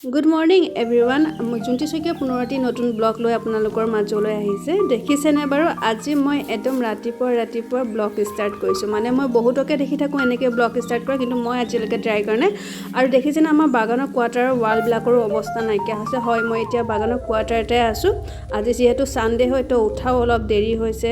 Good morning everyone. জোনটি শইকীয়া পুনৰ এটি নতুন ব্লগ লৈ আপোনালোকৰ মাজলৈ আহিছে। দেখিছেনে বাৰু, আজি মই একদম ৰাতিপুৱা ৰাতিপুৱা ব্লগ ষ্টাৰ্ট কৰিছোঁ। মানে মই বহুতকে দেখি থাকোঁ এনেকৈ ব্লগ ষ্টাৰ্ট কৰা, কিন্তু মই আজিলৈকে ট্ৰাই কৰা নাই। আৰু দেখিছেনে, আমাৰ বাগানৰ কোৱাৰ্টাৰৰ ৱালবিলাকৰো অৱস্থা নাইকিয়া হৈছে। হয়, মই এতিয়া বাগানৰ কোৱাৰ্টাৰতে আছোঁ। আজি যিহেতু ছানডে হয়, তো উঠাও অলপ দেৰি হৈছে।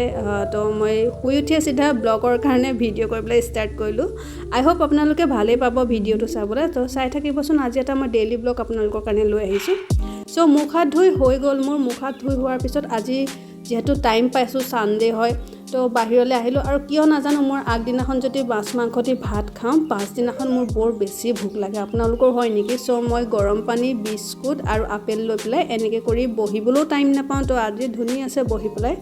তো মই শুই উঠিয়ে চিধা ব্লগৰ কাৰণে ভিডিঅ' কৰিবলৈ ষ্টাৰ্ট কৰিলোঁ। আই হোপ আপোনালোকে ভালেই পাব ভিডিঅ'টো চাবলৈ। তো চাই থাকিবচোন। আজি এটা মই ডেইলি ব্লগ আপোনালোকৰ কাৰণে লৈ আহিছোঁ। চ' মুখ হাত ধুই হৈ গ'ল মোৰ। মুখ হাত ধুই হোৱাৰ পিছত আজি যিহেতু টাইম পাইছোঁ, ছানডে হয়, তো বাহিৰলৈ আহিলোঁ। আৰু কিয় নাজানো, মোৰ আগদিনাখন যদি মাছ মাংস দি ভাত খাওঁ, পাছদিনাখন মোৰ বৰ বেছি ভোক লাগে। আপোনালোকৰ হয় নেকি? চ' মই গৰম পানী, বিস্কুট আৰু আপেল লৈ পেলাই এনেকৈ কৰি বহিবলৈও টাইম নাপাওঁ। তো আজি ধুনীয়াছে বহি পেলাই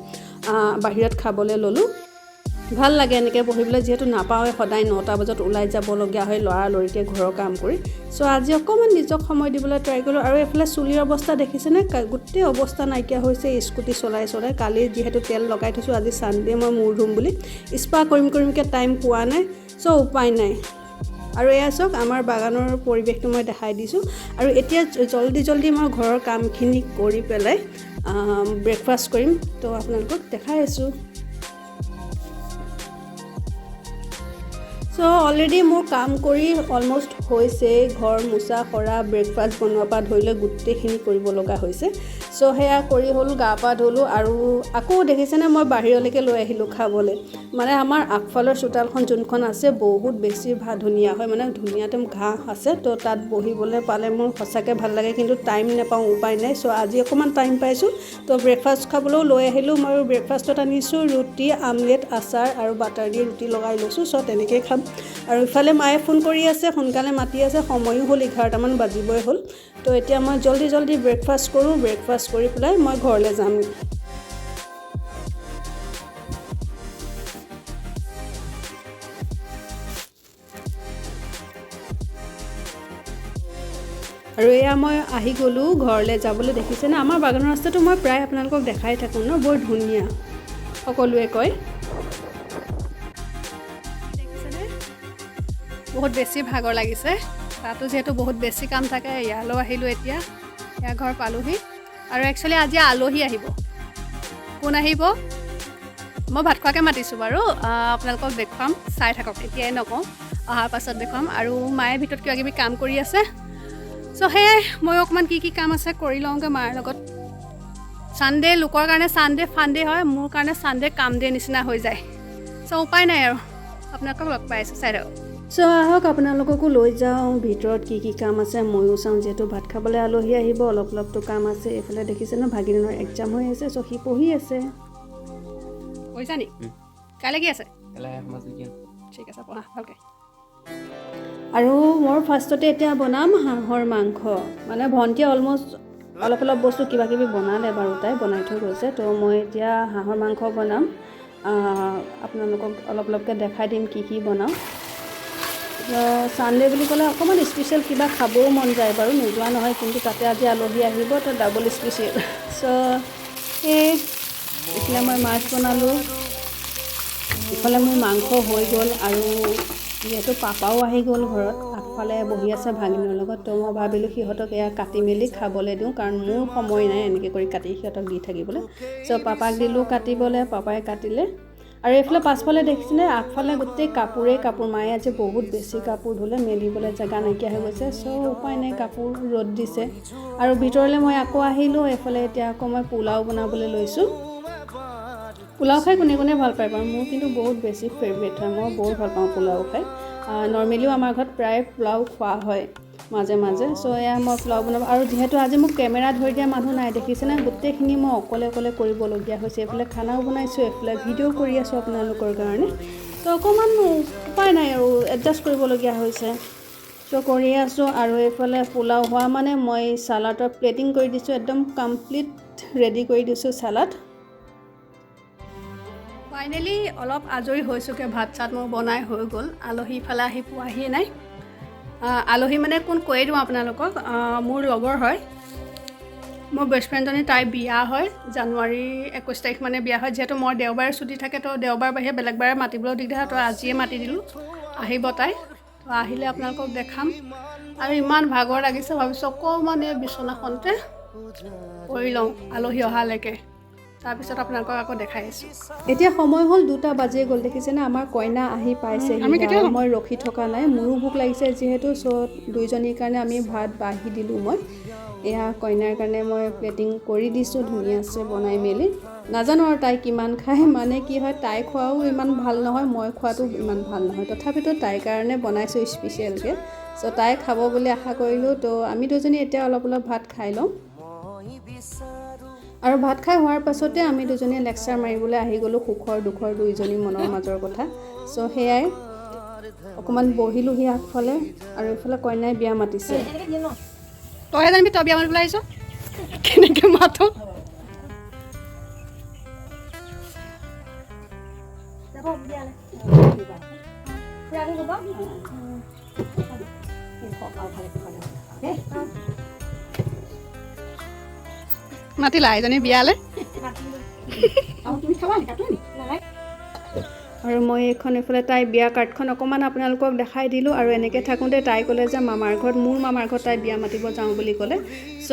বাহিৰত খাবলৈ ল'লোঁ। ভাল লাগে এনেকৈ বহিবলৈ, যিহেতু নাপাওঁৱে সদায়, 9টা বজাত ওলাই যাবলগীয়া হয় লৰালৰিকৈ ঘৰৰ কাম কৰি। চ' আজি অকণমান নিজক সময় দিবলৈ ট্ৰাই কৰিলোঁ। আৰু এইফালে চুলিৰ অৱস্থা দেখিছেনে? গোটেই অৱস্থা নাইকিয়া হৈছে স্কুটি চলাই চলাই। কালি যিহেতু তেল লগাই থৈছোঁ, আজি ছানডে মই মূৰ ধুম বুলি স্পা কৰিম কৰিমকৈ টাইম পোৱা নাই। চ' উপায় নাই। আৰু এয়া চাওক, আমাৰ বাগানৰ পৰিৱেশটো মই দেখাই দিছোঁ। আৰু এতিয়া জল্দি জল্দি মই ঘৰৰ কামখিনি কৰি পেলাই ব্ৰেকফাষ্ট কৰিম। তো আপোনালোকক দেখাই আছোঁ। চ' অলৰেডি মোৰ কাম কৰি অলমষ্ট হৈছে। ঘৰ মোচা সৰা, ব্ৰেকফাষ্ট বনোৱাৰ পৰা ধৰি লৈ গোটেইখিনি কৰিব লগা হৈছে। চ' সেয়া কৰি হ'ল, গা পা ধুলোঁ আৰু আকৌ দেখিছেনে, মই বাহিৰলৈকে লৈ আহিলোঁ খাবলৈ। মানে আমাৰ আগফালৰ চোতালখন যোনখন আছে, বহুত বেছি ধুনীয়া হয়। মানে ধুনীয়াতে ঘাঁহ আছে, তো তাত বহিবলৈ পালে মোৰ সঁচাকৈ ভাল লাগে। কিন্তু টাইম নাপাওঁ, উপায় নাই। চ' আজি অকণমান টাইম পাইছোঁ, তো ব্ৰেকফাষ্ট খাবলৈও লৈ আহিলোঁ। মই ব্ৰেকফাষ্টত আনিছোঁ ৰুটি, আমলেট, আচাৰ আৰু বাটাৰ দি ৰুটি লগাই লৈছোঁ। চ' তেনেকেই খাম। আৰু ইফালে মায়ে ফোন কৰি আছে, সোনকালে মাতি আছে। সময়ো হ'ল, 11টামান বাজিবই হ'ল। তো এতিয়া মই জল্দি জল্দি ব্ৰেকফাষ্ট কৰোঁ। ব্ৰেকফাষ্ট কৰি পেলাই মই ঘৰলৈ যাম। আৰু এয়া মই আহি গ'লোঁ ঘৰলৈ যাবলৈ। দেখিছেনে, আমাৰ বাগানৰ ৰাস্তাটো মই প্ৰায় আপোনালোকক দেখাই থাকোঁ ন, বৰ ধুনীয়া সকলোৱে কয়। দেখিছেনে, বহুত বেছি ভাগৰ লাগিছে। তাতো যিহেতু বহুত বেছি কাম থাকে, ইয়ালৈও আহিলোঁ। এতিয়া এয়া ঘৰ পালোহি। আৰু একচুৱেলি আজি আলহী আহিব। কোন আহিব? মই ভাত খোৱাকৈ মাতিছোঁ বাৰু। আপোনালোকক দেখুৱাম, চাই থাকক। এতিয়াই নকওঁ, অহাৰ পাছত দেখুৱাম। আৰু মায়ে ভিতৰত কিবা কিবি কাম কৰি আছে। চ' সেয়াই, মই অকণমান কি কি কাম আছে কৰি লওঁগৈ মাৰ লগত। ছানডে লোকৰ কাৰণে ছানডে ফানডে হয়, মোৰ কাৰণে ছানডে কাম ডে নিচিনা হৈ যায়। চ' উপায় নাই। আৰু আপোনালোকক লগ পাই আছোঁ, চাই থাকক। চ' আহক, আপোনালোককো লৈ যাওঁ। ভিতৰত কি কি কাম আছে ময়ো চাওঁ। যিহেতু ভাত খাবলৈ আলহী আহিব, অলপ অলপতো কাম আছে। এইফালে দেখিছে ন, ভাগিনৰ এক্সাম হৈ আছে। চ' সি পঢ়ি আছে। পঢ়িছা নি? কাইলৈ কি আছে? কাইলৈ সমাজ বিজ্ঞান। ঠিক আছে, পঢ়া ভালকৈ। আৰু মোৰ ফাৰ্ষ্টতে এতিয়া বনাম হাঁহৰ মাংস। মানে ভণ্টিয়ে অলমষ্ট অলপ অলপ বস্তু কিবা কিবি বনালে বাৰু, তাই বনাই থৈ গৈছে। তো মই এতিয়া হাঁহৰ মাংস বনাম। আপোনালোকক অলপ অলপকৈ দেখাই দিম কি কি বনাওঁ। ছানডে বুলি ক'লে অকণমান স্পেচিয়েল কিবা খাবও মন যায় বাৰু, নোযোৱা নহয়। কিন্তু তাতে আজি আলহী আহিব, তো ডাবল স্পেচিয়েল। চ' সেই এইফালে মই মাছ বনালোঁ, ইফালে মোৰ মাংস হৈ গ'ল। আৰু যিহেতু পাপাও আহি গ'ল ঘৰত, আগফালে বহি আছে ভাগিনৰ লগত, তো মই ভাবিলোঁ সিহঁতক এয়া কাটি মেলি খাবলৈ দিওঁ, কাৰণ মোৰ সময় নাই এনেকৈ কৰি কাটি সিহঁতক দি থাকিবলৈ। চ' পাপাক দিলোঁ কাটিবলৈ, পাপাই কাটিলে। আৰু এইফালে পাছফালে দেখিছেনে, আগফালে গোটেই কাপোৰেই কাপোৰ। মায়ে আজি বহুত বেছি কাপোৰ ধুলে, মেলিবলৈ জেগা নাইকিয়া হৈ গৈছে। চ' উপায় নাই, কাপোৰ ৰ'দ দিছে। আৰু ভিতৰলৈ মই আকৌ আহিলোঁ। এইফালে এতিয়া আকৌ মই পোলাও বনাবলৈ লৈছোঁ। পোলাও খাই কোনে কোনে ভাল পায় বাৰু? মোৰ কিন্তু বহুত বেছি ফেভৰেট হয়। মই বহুত ভাল পাওঁ পোলাও খাই। নৰ্মেলিও আমাৰ ঘৰত প্ৰায় পোলাও খোৱা হয় মাজে মাজে। চ' এয়া মই পোলাও বনাম। আৰু যিহেতু আজি মোক কেমেৰা ধৰি দিয়া মানুহ নাই, দেখিছেনে, গোটেইখিনি মই অকলে অকলে কৰিবলগীয়া হৈছে। এইফালে খানাও বনাইছোঁ, এইফালে ভিডিঅ' কৰি আছোঁ আপোনালোকৰ কাৰণে। চ' অকণমান উপায় নাই আৰু, এডজাষ্ট কৰিবলগীয়া হৈছে। চ' কৰি আছোঁ। আৰু এইফালে পোলাও হোৱা মানে মই চালাডৰ প্লেটিং কৰি দিছোঁ, একদম কমপ্লিট ৰেডি কৰি দিছোঁ চালাড। ফাইনেলি অলপ আজৰি হৈছোঁগৈ। ভাত চাত মোৰ বনাই হৈ গ'ল। আলহী ইফালে আহি পোৱাহিয়ে নাই। আলহী মানে কোন কৈয়ে দিওঁ আপোনালোকক। মোৰ লগৰ হয়, মোৰ বেষ্ট ফ্ৰেণ্ডজনী, তাইৰ বিয়া হয় জানুৱাৰী 21 তাৰিখ মানে বিয়া হয়। যিহেতু মই দেওবাৰে ছুটি থাকে, তো দেওবাৰ বাহিৰে বেলেগ বাৰে মাতিবলৈও দিগদাৰ হয়, তো আজিয়ে মাতি দিলোঁ, আহিব তাই। তো আহিলে আপোনালোকক দেখাম। আৰু ইমান ভাগৰ লাগিছে, ভাবিছোঁ অকণমান এই বিচনাখনতে পৰি লওঁ আলহী অহালৈকে, তাৰপিছত আপোনালোকক আকৌ দেখাই আছোঁ। এতিয়া সময় হ'ল 2টা বাজিয়ে গ'ল। দেখিছেনে, আমাৰ কইনা আহি পাইছে। মই ৰখি থকা নাই, মোৰো ভোক লাগিছে যিহেতু। চ' দুইজনীৰ কাৰণে আমি ভাত বাঢ়ি দিলোঁ। মই এয়া কইনাৰ কাৰণে মই প্লেটিং কৰি দিছোঁ ধুনীয়াছে বনাই মেলি। নাজানো আৰু তাই কিমান খায়, মানে কি হয়, তাই খোৱাও ইমান ভাল নহয়, মই খোৱাটো ইমান ভাল নহয়, তথাপিতো তাইৰ কাৰণে বনাইছোঁ স্পেচিয়েলকৈ। চ' তাই খাব বুলি আশা কৰিলোঁ। তো আমি দুজনী এতিয়া অলপ অলপ ভাত খাই লওঁ আৰু ভাত খাই হোৱাৰ পাছতে আমি দুজনীয়ে লেকচাৰ মাৰিবলৈ আহি গ'লোঁ, সুখৰ দুখৰ দুইজনী মনৰ মাজৰ কথা। চ' সেয়াই অকণমান বহিলোঁহি আগফালে আৰু এইফালে কইনাই বিয়া মাতিছে। তইহে জানিবি, তই বিয়া মাতিবলৈ আহিছ, কেনেকৈ মাতো। মাতিলা এজনী বিয়ালে। আৰু মই এইখন এইফালে তাই বিয়া কাৰ্ডখন অকণমান আপোনালোকক দেখাই দিলোঁ। আৰু এনেকৈ থাকোঁতে তাই ক'লে যে মামাৰ ঘৰত, মোৰ মামাৰ ঘৰত তাই বিয়া মাতিব যাওঁ বুলি ক'লে। চ'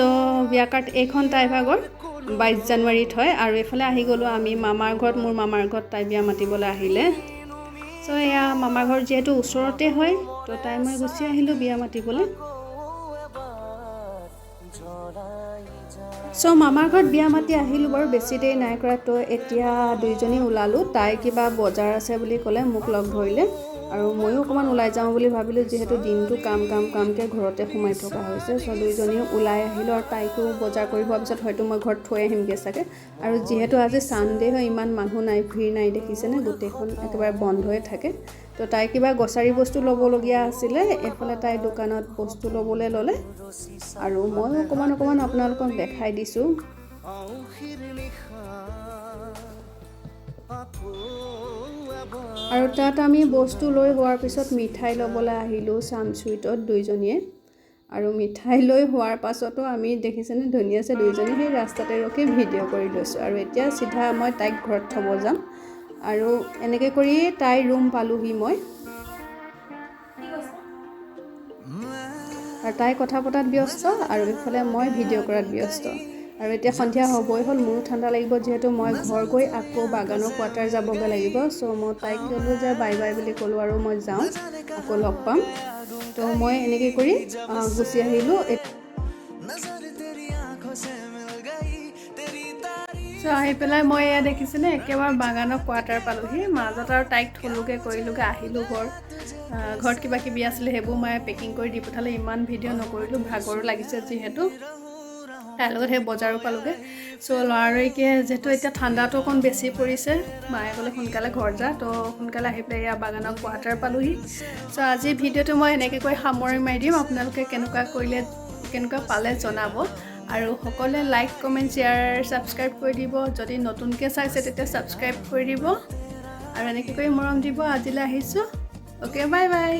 বিয়া কাৰ্ড এইখন তাই ভাগৰ 22 জানুৱাৰীত হয়। আৰু এইফালে আহি গ'লোঁ আমি মামাৰ ঘৰত, মোৰ মামাৰ ঘৰত তাই বিয়া মাতিবলৈ আহিলে। চ' এয়া মামাৰ ঘৰ যিহেতু ওচৰতে হয়, তো তাই মই গুচি আহিলোঁ বিয়া মাতিবলৈ। চ' মামাৰ ঘৰত বিয়া মাতি আহিলোঁ বাৰু, বেছি দেৰি নাই কৰা। তো এতিয়া দুইজনী ওলালোঁ, তাই কিবা বজাৰ আছে বুলি ক'লে, মোক লগ ধৰিলে আৰু ময়ো অকণমান ওলাই যাওঁ বুলি ভাবিলোঁ, যিহেতু দিনটো কাম কাম কামকৈ ঘৰতে সোমাই থকা হৈছে। চ' দুইজনীও ওলাই আহিলোঁ আৰু তাইকো বজাৰ কৰি হোৱাৰ পিছত হয়তো মই ঘৰত থৈ আহিমগৈ চাগে। আৰু যিহেতু আজি ছানডে হয়, ইমান মানুহ নাই, ভিৰ নাই, দেখিছেনে গোটেইখন একেবাৰে বন্ধ হৈ থাকে। তো তাই কিবা গ্ৰছাৰী বস্তু ল'বলগীয়া আছিলে, এইফালে তাই দোকানত বস্তু ল'বলৈ ল'লে আৰু ময়ো অকণমান অকণমান আপোনালোকক দেখাই দিছোঁ। আৰু তাত আমি বস্তু লৈ হোৱাৰ পিছত মিঠাই ল'বলৈ আহিলোঁ চামচুইটত দুইজনীয়ে। আৰু মিঠাই লৈ হোৱাৰ পাছতো আমি দেখিছেনে ধুনীয়াছে দুইজনী সেই ৰাস্তাতে ৰখি ভিডিঅ' কৰি লৈছোঁ। আৰু এতিয়া চিধা মই তাইক ঘৰত থ'ব যাম আৰু এনেকৈ কৰিয়ে তাইৰ ৰুম পালোঁহি মই। আৰু তাই কথা পতাত ব্যস্ত আৰু ইফালে মই ভিডিঅ' কৰাত ব্যস্ত। আৰু এতিয়া সন্ধিয়া হ'বই হ'ল, মোৰো ঠাণ্ডা লাগিব যিহেতু মই ঘৰ গৈ আকৌ বাগানৰ কোৱাৰ্টাৰ যাবগৈ লাগিব। চ' মই তাইক ক'লোঁ যে বাই বাই বুলি ক'লোঁ আৰু মই যাওঁ, আকৌ লগ পাম। তো মই এনেকৈ কৰি গুচি আহিলোঁ। চ' আহি পেলাই মই এয়া দেখিছেনে একেবাৰে বাগানৰ কোৱাৰ্টাৰ পালোঁহি। মাজত আৰু তাইক থলোগৈ কৰিলোগৈ, আহিলোঁ ঘৰ। ঘৰত কিবা কিবি আছিলে সেইবোৰ মায়ে পেকিং কৰি দি পঠালে। ইমান ভিডিঅ' নকৰিলোঁ, ভাগৰো লাগিছে যিহেতু। তাইৰ লগত সেই বজাৰো পালোগৈ। চ' লৰালৰিকৈ যিহেতু এতিয়া ঠাণ্ডাটো অকণ বেছি পৰিছে, মায়ে ক'লে সোনকালে ঘৰ যা, তো সোনকালে আহি পেলাই এয়া বাগানৰ কোৱাৰ্টাৰ পালোঁহি। চ' আজি ভিডিঅ'টো মই এনেকৈ কৰি সামৰণি মাৰি দিম। আপোনালোকে কেনেকুৱা কৰিলে, কেনেকুৱা পালে জনাব। আৰু সকলোৱে লাইক, কমেণ্ট, শ্বেয়াৰ, ছাবস্ক্ৰাইব কৰি দিব। যদি নতুনকৈ চাইছে তেতিয়া ছাবস্ক্ৰাইব কৰি দিব আৰু এনেকৈ কৰি মৰম দিব। আজিলৈ আহিছোঁ, অ'কে, বাই বাই।